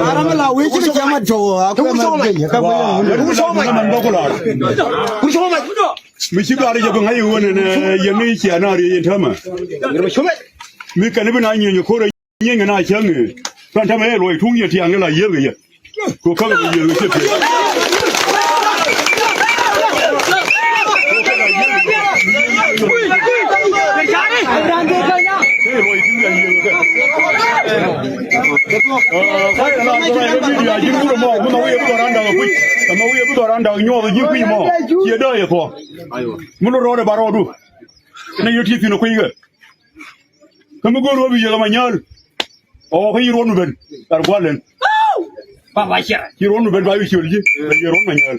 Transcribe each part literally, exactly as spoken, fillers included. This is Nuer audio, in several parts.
Aram la wi̱i̱ ci kɛ jam a jɔw a kuɛ ma gɛy ka kuɛ yɛn wun. Kur cɔmɛ. Kur cɔmɛ. Mi ci gari jɛ bi ŋa̱c iwun ɛn yɛn ni cia na ri yɛn täämɛ. Kur cɔmɛ. Mi kɛn bi na nyieny ko̱r nyieny kɛ na cäŋ. Kan täämɛ ɛ luɔc tuŋ yɛ tiaŋ la yiëëk yɛ. Ko kaŋ bi yiëëk cɛ piɛth. Mun rɔɔdɛ ba rɔɔdu. Ni yɛ ti thi̱n kui̱ kɛ. Kä mi go̱o̱r wä bi yek ɛmɛ nyääl. Ɔ kä yi ruɔ̱n mi ben. Kar gua̱l ɛn. Ci ruɔ̱n mi ben ba yi ciöl ji̱. Kä yi ruɔ̱n ma nyääl.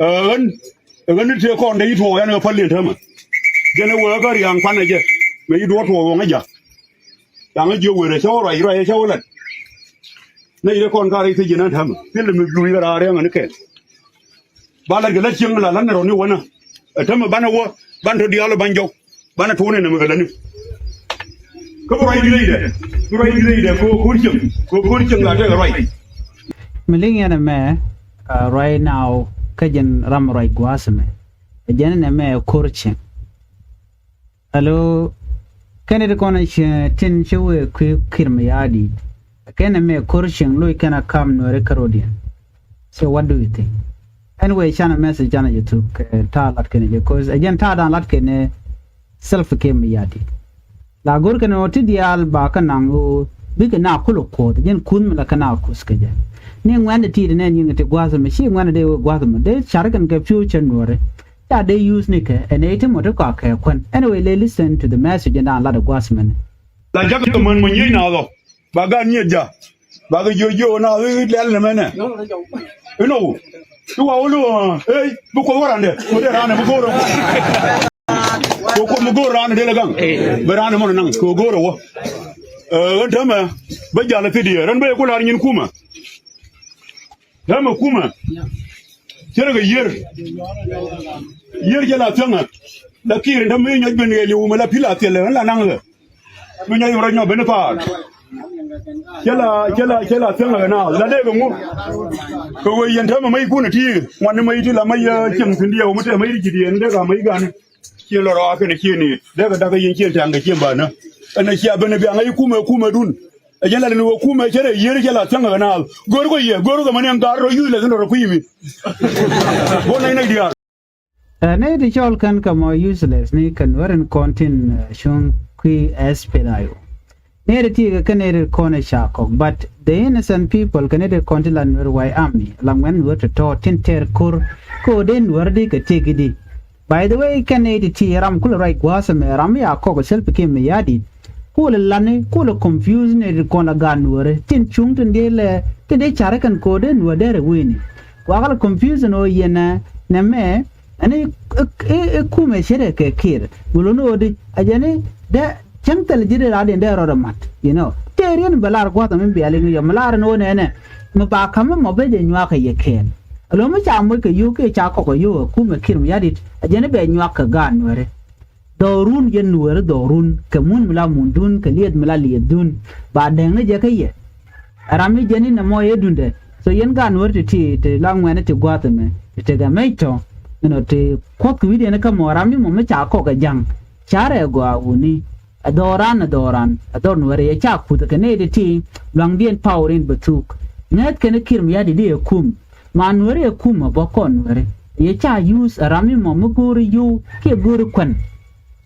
Ɛ ɣän, ɛ ɣän ni tëë kɔn dee yi tuɔɔk yan kɛ päl liɛn täämɛ. Jɛn ɛ wee kä riaŋ kuanɛ jɛ. Mëë yi duɔ̱ɔ̱r tuɔɔk ɣɔŋä ja̱. Yaŋä jiök wërɛ cä wä ruac, ruac cä wä lat. Nɛy rɛ kɔn ka rɛy thiec ji̱n ɣän täämɛ. Thilɛ mi luuc kɛ raar riaŋä ni kɛn. Ba lat kɛ lät cieŋ la lat ni rɔ̱ ni wänä. Ɛ täämɛ banɛ wä, ban tɔ diaal ban jɔw. Banɛ tuɔɔk ni nɛmɛ kɛ lätni. Kä bi ruac di̱t rɛydɛ, bi ruac di̱t rɛydɛ kɛ ɣöö ko̱r cieŋ, kɛ ɣöö ko̱r cieŋ la tekɛ ruac. Mi liŋ yɛn ɛmɛ, uh, right now, kä jɛn ram ruac gua̱a̱th ɛmɛ. Ɛ jɛn ɛn ɛmɛ ko̱r cieŋ. Hello, kɛn it kɔn tin ci wëë kui̱ Kiir Mayardit. Kɛn ɛmɛ ko̱r cieŋ loc kɛn a kam Nuääri kärɔ̱diɛn. So what do you think? Anyway, canɛ message canɛ jɛ thuk, eh, ta̱a̱ lat kɛn jɛ, 'cause again ta̱a̱ dan lat kɛn Salva Kiir Mayardit. La go̱r kɛn ɔ ti diaal ba kä naŋ ɣöö bikɛ na kulɛ kuɔth jɛn kuth mi la kä na kuth kɛ jɛ. Ni ŋuɛ̈ndɛ ti ti nɛn yiŋ ti gua̱th mi ci ŋuɛ̈ndɛ dee wee gua̱th mi dee car kɛn kɛ future Nuääri. Ca dee use ni kɛ ɛn ɛ ti mɔ ti kɔakɛ kuän. Anyway, le listen to the message in dan lat ɛ gua̱th mɛn. La jakä män mɔ nyiec na dhɔ. Ba gan nyieth ja̱. Ba kɛ jiök jiök na i̱ lɛl ni mɛnɛ. Inɔ. I̱ wa wä lu ɛ bi kuoth wä randɛ. Kuoth dee randɛ bi go̱o̱r. Kuoth kuoth mi go̱o̱r randɛ dee lɛ gaŋ. Bɛ randɛ mɔn naŋ kɛ go̱o̱r wä. Ɛ ɣän täämɛ bä jal ɛ thidiɛ rän bä yɛ ku la̱r nyin kumä. Täämɛ kumä. Cɛ rɛ kɛ yiër. Yiër cɛ la thiäŋä. La Kiir in täämɛ nyɔc ben ɣɛɛliw mɛ la pi̱l a thiɛlɛ ɣän la naŋ ɣä. Mi nyɔc rɔ nyɔ ben paal. Cɛ la, cɛ la, cɛ la thiäŋ ɛ naath la dee kɛ ŋu. Kɛ wee yɛn täämɛ mäc kun ɛ ti ŋuan ni mäc ti la mäc cieŋ thi̱n diɛw mi te mäc ti ji̱ diɛn dee ka mäc gan. Ci lɔ rɔ a kɛn ci ni dee kɛ dak ɛ yɛn cieŋ ta̱ŋ kɛ cieŋ ba nä. Ɛn ɛ cia ben ɛ biaŋ ɛ kumɛ kumɛ dun. Ɛ jɛn la ni wee kumɛ cɛ rɛ yier cɛ la thiäŋ ɛ naath go̱r kɔ yɛ go̱r kɔ mɛ ni ŋa̱r rɔ yuc lɛ thin rɔ rɔ kui̱ mi. Go̱r nɛy nɛy diaal. Ɛ, nɛy ti cɔl kɛn kɛ mɔ useless ni kɛ Nuäär in kɔn tin, ɛ, cuŋ kui̱ S P L A I O. Nɛy ti ti kɛ kɛn nɛy ti kɔn ɛ ca kɔk, but the innocent people kɛ nɛy ti kɔn tin la Nuäär White Army la ŋuɛn Nuäär tɔ̱tɔ̱ tin tɛɛr ko̱r. Kɛ ɣöö dee Nuäär di kɛ tëk i̱di. By the way, kɛn nɛy ti ti ram kulɛ ruac gua̱a̱th ɛmɛ ram mi a kɔk ɛ Salva Kiir Mayardit. Kulɛ lani kulɛ confuse nɛy ti kɔn la gaat Nuääri tin cuŋ tin dee lɛ tin dee carɛ kɛn kɛ ɣöö dee Nuäär dee rɛ wee ni. Wakɛ lɛ confusion ɔ yɛn ɛ nɛmɛ ɛn i̱ i̱ i̱ kumɛ ce̱tɛ kɛ Kiir mi lo̱n ɣöödi ɛ jɛn i̱ dee cäŋ thil ji̱ dee raadiɛn dee rɔɔdɛ mat, you know. Tëë riɛn bɛ lar gua̱th ɛmɛ bialiŋ yɔ mi lar ɛn ɣöö nɛnɛ mi ba ka̱m ɛmɔ ben jɛ nyuak kɛ yɛ kɛɛl. Ɛ lo̱ mi ca moc kɛ yio̱w kiɛ ca kɔk kɛ yio̱w ɛ kumɛ Kiir Mayardit ɛ jɛn i̱ bɛ nyuak kɛ gaat Nuääri. Dhɔrun yɛn Nuääri dhɔrun kɛ mun mi la mundun kɛ lieth mi la liethdun ba dɛŋni jɛ kä yɛ. Ɛ ram mi jiɛn in ɛmɔ ëë duundɛ. So yɛn gaat Nuäär ti̱ti̱ ti la ŋuɛ̈ni ti gua̱a̱th ɛmɛ ti tekɛ mec tɔ̱. Inɔ ti kuɔth kɛ wi̱cdiɛn kä mɔ ram mi mɔ mi ca kɔk ɛ ja̱ŋ. Ca rɛɛ gɔaa wuni. Ɛ dhɔran, ɛ dhɔran, ɛ dhɔr Nuäär yɛ ca kuth kɛ nɛy ti̱ti̱ luaŋdiɛn power in bɛ thuk. Ŋäth kɛn Kiir Mayardit i̱ ɛ kum. Ma Nuäär ɛ kum ɛ bä kɔn Nuäär. Yɛ ca use ɛ ram mi mɔ mi go̱o̱ri yio̱w kiɛ go̱o̱ri kuän.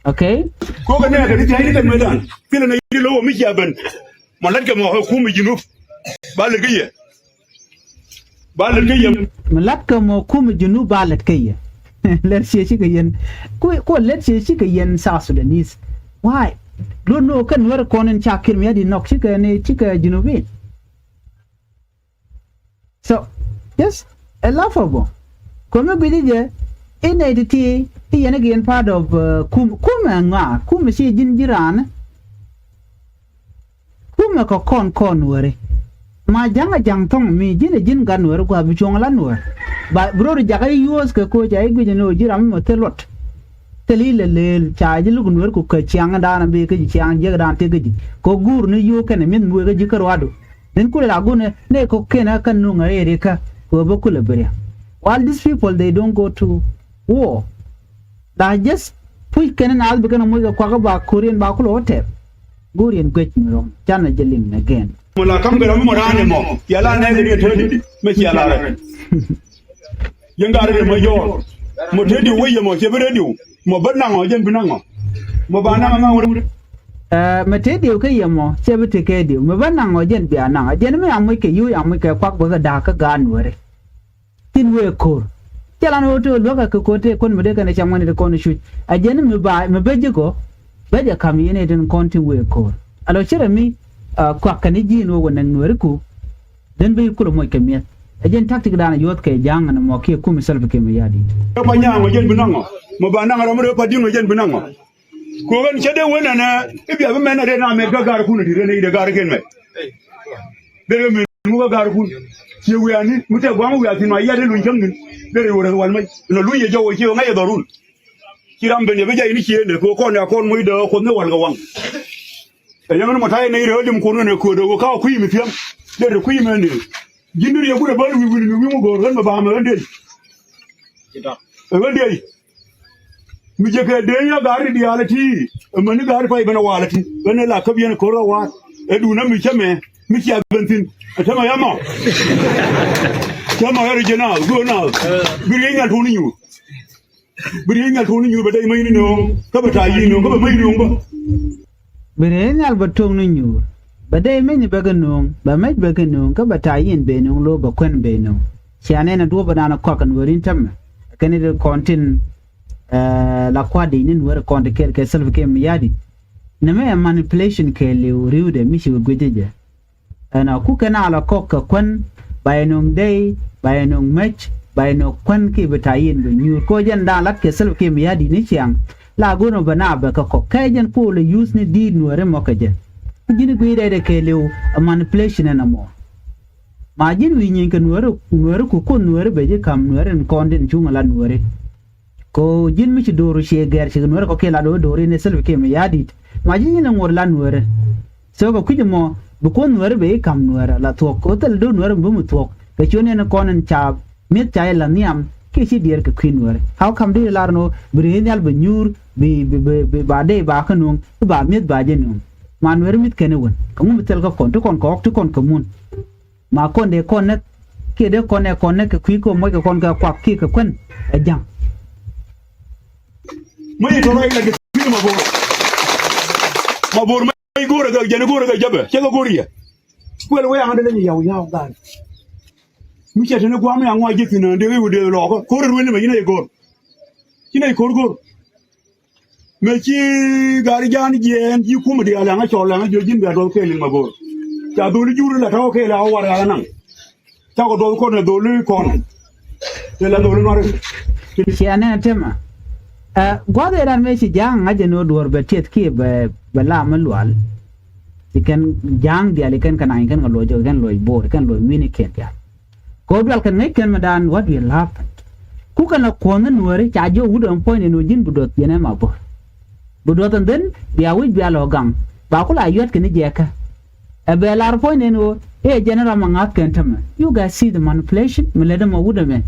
Okay? Kokɛ nɛɛkɛ ti thia̱cni kɛn mëëdan. Thilɛ nɛy ti lo̱k ɛ mi cia ben. Ma la̱tkɛ mɔ ɛ kum ɛ Junub. Ba lät kä yɛ. Ba lät kä yɛ. Mi la̱tkɛ mɔ kum Junub ba lät kä yɛ. Lät ciɛ cikɛ yɛn. Ku, ku lät ciɛ cikɛ yɛn South Sudanese. Why? Don't know kɛn Nuäär kɔn in ca Kiir Mayardit nɔk cikɛ ni cikɛ Junubin. So, just a laughable. Kɔn mi guici jɛ, in nɛy ti̱ti̱, i̱ yɛn i̱ kɛ yɛn part of, uh, kum, kumɛ ŋa, kumɛ ci ji̱n ji̱ raan. Kumɛ kɛ kɔn kɔn Nuääri. Ma ja̱ŋ a ja̱ŋ thɔŋ mi ji̱n a ji̱n gat Nuääri gua̱a̱ bi cuɔ̱ŋ la Nuäär. Ba bi rot jakä i̱ yuɔ̱ɔ̱th kɛ koc a i̱ guic ni ɣöö ji̱ ram mi mɔ thil luɔt. Thil i̱ lɛ lëël ca ji̱ luk Nuäär ku kɛ ciaŋdan bi kä ji̱ ciaŋ jiäkdan tëk kä ji̱. Kɛ guur ni yio̱w kɛnɛ mi̱th mi wee kä ji̱ kä ruaadu. Then kulɛ la gunɛ nɛ kɔ̱kiɛn ɛ kä nuŋ ɛ rɛy rikä kɛ ɣöö bä kulɛ bi ria̱ŋ. While these people, they don't go to war. La just puc kɛn naath bi kɛn ɛ moc kɛ kuak kä ba ko̱riɛn ba kulɛ wä tɛp. Go̱o̱riɛn guec mi rɔm canɛ jɛ liŋ nɛ gɛn. Mɔ la kam gɛ ram mɔ raan ɛmɔ. Yɛ la nɛ kɛ ni ɛ tätdi mɛ cia la rɛ. Yɛn gaat rɛy mɔ yɔɔr. Mɔ te diw wä yɛ mɔ cɛ bi rɛ diw. Mɔ bä naŋ ɔ jɛn bi naŋ ɔ. Mɔ ba naŋ ɔ ŋa̱ wä. Ɛ, mɛ te diw kä yɛ mɔ cɛ bi te kɛ diw. Mɛ bä naŋ ɔ jɛn bi a naŋ ɔ. Jɛn mi a moc kɛ yo̱o̱ a moc kɛ kuak bä kɛ da̱a̱k kä gaat nuɔ̱ɔ̱ri. Tin wëë ko̱r. Cɛ lan ɣöö te luäkä kɛ ko̱r te kuän mi dee kɛn ɛ cam ŋuɛn ɛ te kɔn ɛ cuc. Ɛ jɛn mi ba, mi bä ji̱ gɔ. Bä jɛ ka̱m yɛn ɛ tin kɔn tin wëë ko̱r. A lɔ ci rɛ mi, ɛ, kuak kɛn i̱ ji̱ in wä wä nɛŋ nuääri ku. Den bi kulɛ moc kɛ mi̱eth. Ɛ jɛn tactic dan a yuɔth kɛ ja̱a̱ŋ ɛn mɔ kiɛ kum i̱ Salva Kiir Mayardit. Ɛ pa nyaŋ ɔ jɛn bi naŋ ɔ. Mɔ ba naŋ ram rɛ pa di̱ŋ ɔ jɛn bi naŋ ɔ. Ku ɣän cä dee wen ɛnɛ i̱ bia bi mɛn ɛ rɛn a mɛt kä ga̱r kun ɛ di̱t rɛn ɛ i̱ dee ga̱r ken mɛt. Dee rɛ mi nu kä ga̱r kun. Ciɛ wi̱i̱ ani mi tɛ gua̱a̱m wi̱i̱ a thi̱n ma yat i̱ luny cäŋ ni̱n. Dee rɛ wä rɛ wal mɛc. Nɔ luny yɛ jɔw wä ciɛ wä ŋa̱c yɛ dhɔrun. Ci ram ben yɛ bi jac ni cieen dee kɛ kɔn ya kɔn moc dee kɔn ni wal kɛ waŋ. Ɛ yɛn ni mɔ ta̱yɛ nɛy rɛ lim kɔn kɛn ɛ kööt ɛ wä ka kui̱ mi thiäŋ. Dee rɛ kui̱ mɛ ni. Ji̱n ni riɛk kun ɛ bä wi̱i̱ wi̱i̱ mi wi̱i̱ mi go̱o̱r ɣän mɛ ba mɛ ɣän dee. Ɛ ɣän dee. Mi jɛ kɛ dee ya ga̱r ri diaal ɛ ti. Ɛ mɛn ni ga̱r ri pay ben ɛ wal ɛ ti. Ɣän ɛ la käp yɛn ɛ ko̱r ɛ wa̱a̱t. Ɛ duun ɛ mi cä mɛ mi cia ben thi̱n. Ɛ tämɛ ya ma. Cä ma ya ri jɛ naath go̱o̱r naath. Bi riɛk nyal tuun ni nyuur. Bi riey nyal tuuni nyuur bɛ dee mäc ni nööŋ kä bɛ ta̱a̱ yi̱n nööŋ kä bɛ mäc nööŋ bä. Bi riey nyal bɛ tuɔ̱ŋ ni nyuur bɛ dee mäc ni bɛ kɛ nööŋ bɛ mäc bɛ kɛ nööŋ kä bɛ ta̱a̱ yi̱n bɛ nööŋ lo̱o̱ bɛ kuän bɛ nööŋ. Cia nɛn a duɔ̱ɔ̱p bɛ naan kɔak kɛ nuääri in tämɛ. Kɛn i̱ kɔn tin, eh, la kua̱r di̱c ni nuääri kɔn ti kɛɛl kɛ Salva Kiir Mayardit. Nɛmɛ ɛ manipulation kɛɛliw ri̱wdɛ mi ci kɛ guic jɛ. Ɛn a kukɛ na la kɔk kɛ kuän ba yɛ nöŋ dey ba yɛ nöŋ mäc ba yɛ nöŋ kuän ki bi ta̱a̱ yin bi nyuur koc jɛn da̱a̱n lat kɛ Salva Kiir Mayardit ni ciaŋ. La go̱n ɔ bɛ na bɛ kɛ kɔk kɛ jɛn kuɔl ɛ yuth ni di̱i̱t nuääri mɔ kɛ jɛ. Ji̱n guiy dɛy dɛ kɛɛliw ɛ manipulation ɛn ɛmɔ. Ma ji̱n wi̱i̱ nyieeny kɛ nuääri nuääri ku kun nuääri bɛ ji̱ ka̱m nuääri in kɔn din cuŋ ɛ la nuääri. Ko ji̱n mi ci do̱r ciɛ gɛr ci nuɛrɛ kɔ kiɛ la do̱r do̱r in ɛ Salva Kiir Mayardit. Ma ji̱ ji̱n ɛ ŋuɔ̱t la nuɛrɛ. So kɛ kui̱c ɛmɔ bi kuɔth nuɛrɛ bɛ i̱ ka̱m nuɛrɛ la thuɔ̱k ko thil do̱r nuɛrɛ bi mi thuɔ̱k kɛ ciöt ni ɛn kɔn in ca mi̱eth ca yɛ la nhiam kiɛ ci diɛɛr kɛ kui̱ nuɛrɛ. How come di lar ni ɣöö bi ri̱i̱c nhial bɛ nyuur bi bi bi ba dee ba kä nuɔ̱ŋ bi ba mi̱eth ba jɛ nuɔ̱ŋ. Ma nuɛrɛ mi̱th kɛn i̱ wän kɛ ŋun bi thil kä kɔn ti kɔn kɛ ɣɔk ti kɔn kɛ mun. Ma kɔn dee kɔn näk kiɛ dee kɔn ɛ kɔn näk kɛ kui̱ kɛ moc kɛ kɔn kɛ kuak kiɛ kɛ kuän ɛ ja̱ŋ. Mä yi tɔrɔ ilɛ kɛ kui̱ ma bo̱o̱r. Ma bo̱o̱r mä yi go̱o̱r ɛ gɛ jɛn go̱o̱r ɛ gɛ jäpɛ cɛ kɛ go̱o̱r yɛ. Kuɛl wee aŋ dee leny yaw yaw ga̱a̱n. Mi cɛ teni gua̱a̱m yaŋ ŋuac ji̱ thi̱n dee wi̱i̱ wä dee lɔɔkä ko̱r ruel ni mɛ yi nɛ yi go̱o̱r. Ci nɛ yi ko̱r go̱o̱r. Mëë ci gari ja̱a̱n jiɛɛn ji̱ kumɛ diaal ɛŋa cɔl ɛŋa jiök ji̱n bia duɔth kɛɛl in ma go̱o̱r. Ca dholi jur la tɔ̱ kɛɛl a war ɛŋa naŋ. Cakɔ duɔth kɔn ɛ dholi kɔn. Tëë la dholi nuari. Ciɛ nɛn tɛmɛ. Ɛ gua̱th ëë ran mëë ci ja̱a̱ŋ ŋa̱c ɛn ɣöö duɔ̱ɔ̱r bɛ tiɛth kiɛ bɛ bɛ lam mi lual. Ci kɛn ja̱a̱ŋ diaal ci kɛn kɛ naŋ ci kɛn kɛ luɔc jɔk ci kɛn luɔc bo̱o̱r ci kɛn luɔc wi̱ni kiɛn diaal. Kɛ ɣöö dual kɛn ŋäc kɛn mi daan what will happen. Kukɛ la kuɔ̱n ni nuääri ca jiök wut ɛn puɔ̱ny ni nuɔ̱ɔ̱r ji̱n bi duɔth yɛn ɛ ma bo̱r. Bi duɔth ɛn dhen bia wi̱c bia lɔ gaŋ ba ku la yuɛt kɛn ni jiɛkä. Ɛ bɛ lar puɔ̱ny ni nuɔ̱ɔ̱r i̱ ɛ jɛn ram ma ŋa̱th kɛn tämɛ. You guys see the manipulation mi lät ɛmɔ wut ɛmɛ.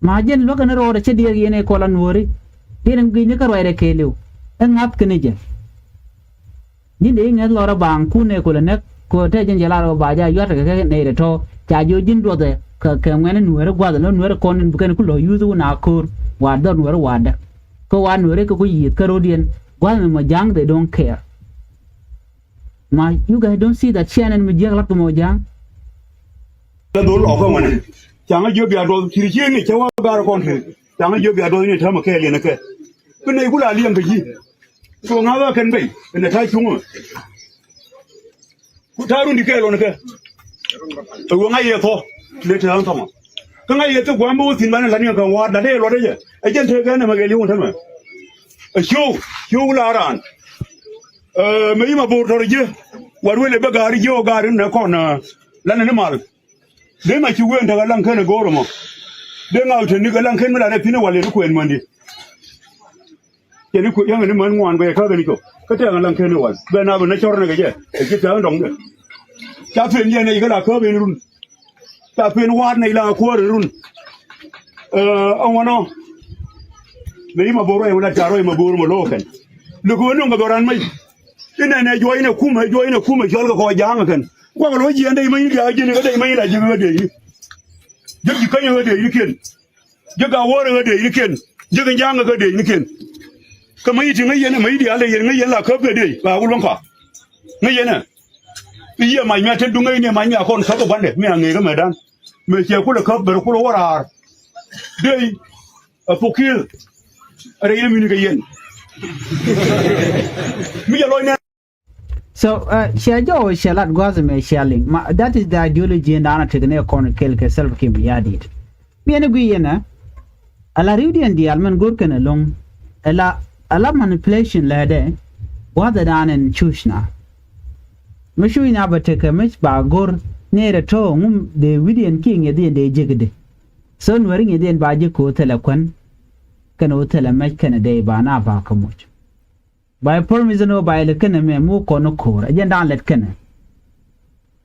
Ma jɛn luäk kɛn ro̱o̱r ɛ cä diɛɛk yɛn ɛ kɔl a nuääri. Diɛn ɛn gui̱cni kä ruacdɛ kɛɛliw ɛ ŋa̱th kɛn ni jɛ. Ji̱n dee i̱ ŋäth lɔrä baaŋ kun ëë kulɛ näk kɛ ɣöö te ji̱n jɛ lar ɣöö ba jɛ a yua̱t kɛ kɛ nɛy rɛ tɔ̱ ca jiök ji̱n duɔthɛ kɛ kɛ ŋuɛ̈ni nueeri gua̱th ɛn ɣöö nueeri kɔn in bi kɛn ku lɔ yuuth wun a köör wa̱a̱ dhɔr nueeri wa̱a̱dä. Kä wa̱a̱ nueeri kɛ ku yiëëth kä ro̱diɛn gua̱th ɛmɛ mɔ ja̱a̱ŋ they don't care. Ma you guys don't see that ciɛ nɛn mi jiäk lat kɛ mɔ ja̱a̱ŋ. Kä dhol lɔɔkä ŋuɛ̈ni ca̱ŋä jiök bia duɔth ciri ciëëŋ i̱ cä wa̱a̱ ga̱r kɔn ti ca̱ŋä jiök bia duɔth ni täämɛ kɛɛl yɛn ɛ kɛ. Bi nɛy ku la liɛŋ kɛ ji̱. Cuɔ ŋa̱thä kɛn bɛy ɛn ɛ ta̱a̱ cuŋä. Ku ta̱a̱ run di kɛɛl ɣɔn kɛ. Ɛ wä ŋa̱c yɛ thɔ. Lɛ te ɣän thɔmɔ. Kä ŋa̱c yɛ thɔ gua̱a̱m bä wä thi̱n banɛ la̱t ni kɛ wa̱a̱t la̱t dee luɔt ɛ jɛ. Ɛ jɛn te kɛn ɛmɛ kɛ li̱w tämɛ. Ɛ cio̱w cio̱w la raan. Ɛ mɛ yi ma bo̱o̱r tɔr ji̱. Wat wël ɛ bä ga̱a̱r ji̱ ɔ ga̱a̱r in nɛ kɔn ɛ. Lanɛ ni mal. Dee ma ci wen tekɛ laŋ ken ɛ go̱o̱r ɛmɔ. Dee ŋaw te ni kɛ laŋ ken mi la rɛ thi̱n ɛ wal yɛn kuɛɛn mändi. Cɛ ni kui̱ yäŋɛ ni män ŋuan bɛ ka̱thɛ ni cop kä tɛ̈ŋ alaŋ ken wal bɛ na bɛ na cɔr ni kɛ jɛ ɛ ci tɛ̈ŋ dɔŋdɛ. Ca pen yɛn nɛy kä la käp in run. Ca pen wa̱a̱r nɛy la kuäär in run. Ɛ ŋuɔ̱nɔ. Mëë i̱ ma bo̱o̱r rɔy wala ca rɔy ma bo̱o̱r ma lo̱o̱ kɛn. Luk ɣöö nuŋ kɛ dhɔran mec. Inɛnɛ juɔc inɛ kumɛ, juɔc inɛ kumɛ cɔl kɛ kɔc ja̱a̱ŋ kɛn. Kuak lo̱c jiɛn dec mec ni diaal ji̱n kä dec mec ni la ji̱ kä dec ni. Ji̱ ji̱ käny kä dec ni kiɛn. Ji̱ Gawor kä dec ni kiɛn. Ji̱ Kinjaŋ kä dec ni kiɛn. Kä mec ti ŋäc yɛn, mec diaal dec yɛn ŋäc yɛn la käp kɛ dec ba wul bäŋ kɔak. Ŋäc yɛn ɛ. I̱ yiëë mac mi a te duŋ ŋäc ni mac mi a kɔn käp ɛ gua̱ndɛ mi a ŋëë kä mɛtdan. Mëë ciɛ kulɛ käp bɛr kulɛ wä raar. Dec. A pokil. A rɛy ni mini kɛ yɛn. Mi jɛ lɔc nɛ. So, uh, cia jɔw cia lat gua̱th mɛ cia liŋ. Ma, that is the ideology in da̱a̱n a tek ni kɔn kel kɛ Salva Kiir Mayardit. Mi ɛn i̱ gui yɛn ɛ, a la riwdiɛn diaal mɛn go̱r kɛn ɛlɔ̱ŋ. Ɛ la, a la manipulation lɛ dɛ, gua̱th ɛ da̱a̱n ɛn cuc na. Mi cuc na bɛ tek kɛ mi ba go̱r ni rɛ tɔ̱ ŋum dee wi̱diɛn kiɛ ŋiɛthiɛn dee jek di. So nuɛri ŋiɛthiɛn ba jek kɛ wä thilɛ kuän. Kɛn wä thilɛ mɛc kɛn dee ba na ba kɛ moc. Ba i̱ promise ni wä ba ilɛ kɛnɛ mɛ mi wä kɔn ni ko̱o̱r. Ɛ jɛn da̱a̱n lɛt kɛnɛ.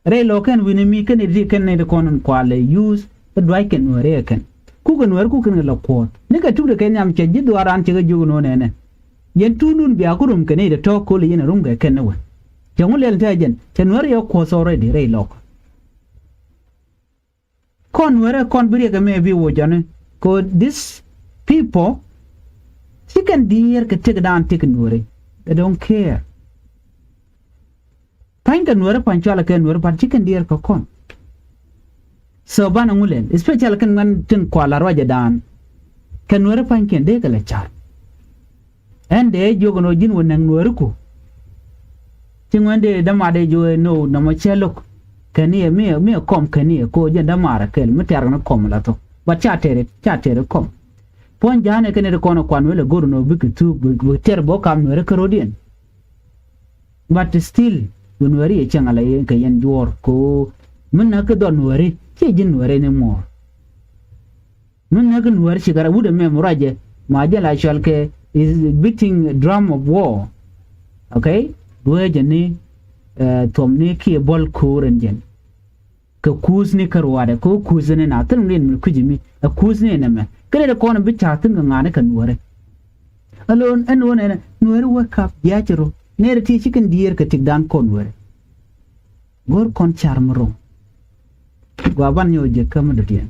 Rɛy lɔ kɛn wi̱ni mi kɛn iti kɛn ni ti kɔn in kualɛ use. Kä duac kɛn nuɛri ɛ kɛn. Kukɛ nuɛri kukɛ ni lɛ kuɔth. Ni kɛ tukdɛ kɛ nhiam cɛ ji̱ dhuaaran cɛ kɛ jiök ni wä nɛnɛ. Yɛn tuundun bia ku rum kɛ ni ti tɔ̱ ko̱l yɛn ɛ rum kɛ kɛn ni wä. Cɛ ŋu lɛl te ɛ jɛn. Cɛ nuɛri ɛ kuɔth already rɛy lɔk. Kɔn nuɛrɛ kɔn bi riɛk ɛmɛ bi wä jɔni. Ko this people ci kɛn diɛɛr kɛ tëk dan tëk nuɛri. They don't care. Pa̱ny kɛ nuɛrɛ pa̱ny cualɛ kɛ nuɛrɛ pat ci kɛn diɛɛr kɛ kɔn. So banɛ ŋu lɛl especially kɛn ŋuɛn tin kual a ruacɛ dan. Kɛ nuɛrɛ pa̱ny kɛn dee kɛ lɛ car. Ɛn dee jiök ɛn ɣöö ji̱n wä nɛŋ nuääriku. Ci ŋuɛn dee dämaat dee jiök ɛ no nɔmɔ cɛ lo̱k. Kɛn iɛ mi mi kɔm kɛn iɛ ko jɛn dämaat ɛ kɛl mi tɛ̈r kɛn kɔm la thok. But ca tɛ̈r ca tɛ̈r kɔm. Puɔ̱ny ja̱a̱n ɛ kɛn ɛ ti kɔn ɛ kuan wël ɛ go̱r ɛn ɣöö bikɛ thuuk bi bi tɛ̈r bä kam nuääri kärɔ̱diɛn. But still bi nuääri ɛ cäŋ ala yɛn kɛ yɛn juɔ̱ɔ̱r ko mi näk ki dhɔl nuääri ciɛ ji̱n nuääri ni muɔ̱ɔ̱r. Mi näk nuäär cikɛ rɛw wut ɛmɛ mi ruacɛ ma jɛ la cɔal kɛ is beating drum of war. Okay. Dueecɛ ni eh, thuɔm ni kiɛ buɔl ko̱o̱r ɛn jɛn. Kɛ kuuth ni kä ruaadɛ kɛ kuuth ni na thil rin mi kui̱c mi ɛ kuuth ni ɛn ɛmɛ kɛ rɛy kɔn bi ca̱a̱ thi̱n kɛ ŋa̱a̱n kɛ nuäärɛ. Alon ɛn wä nɛnɛ nuäärɛ wä kap jiac rɔ nɛɛrɛ ti ci kɛn diɛɛr kɛ tikdan kɔn nuäärɛ. Go̱r kɔn car mi ro̱ŋ. Gua ban nyɔk jek kä mi dɔ̱diɛn.